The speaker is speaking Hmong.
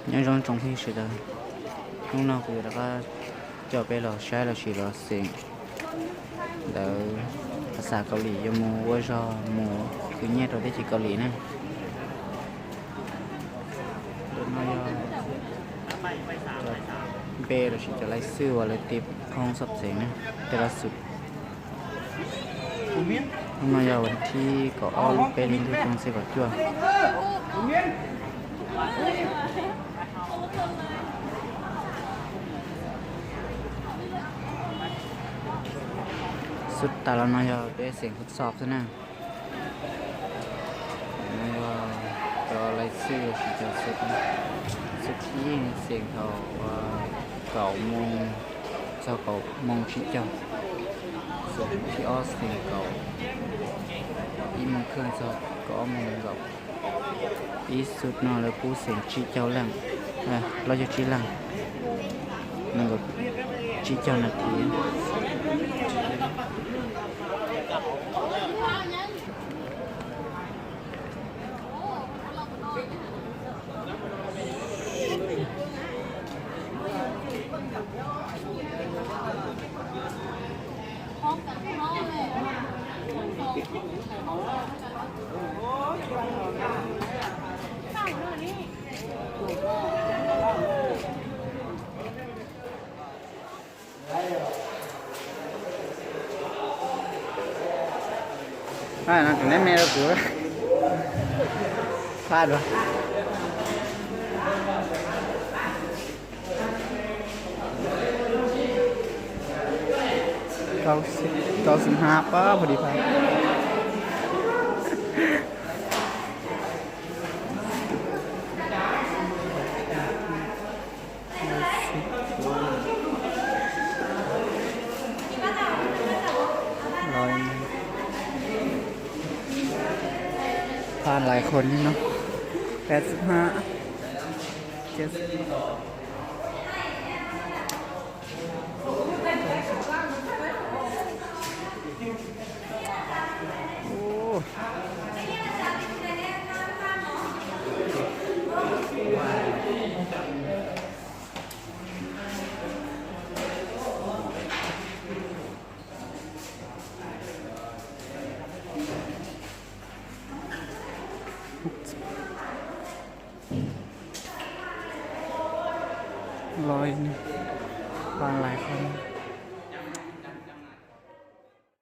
Nyob zoo tsoom phooj ywg sawv daws, hnub no kuv yuav rov qab coj peb los saib los sis los xeem ntawv phas xas Kaus Lim yuav mus ua zog mus khwv nyiaj rau teb chaws Kaus Lim na. Ntawm no yog cov npe los sis cov lais xwj uas lawv tiv phoo xob xeem na, tej laj xwm. Hnub no yog vas thib kaum ob lub peb hli ntuj xyoo xya caum cuaj. Xub tas los no yog peb xeem phoo xob xwb na. No yog cov lais xwj los sis cov xub, xub thib ib xeem thaum kaum moos txog kaum moos tsib caug. Xub thib ob xeem kaum ib moos kheej txog kaum ob moos nkaum. Ib xub no lawv pub xeem tsib caug leej, plaub caug tsib leej, nees nkaum tsib caug nas this. No tseem neb me rau kuv, pab dua. Rau xwm hab pab phu di pab. Pha lais qhon li no, peb xwb hab. Los, pha lais qhon.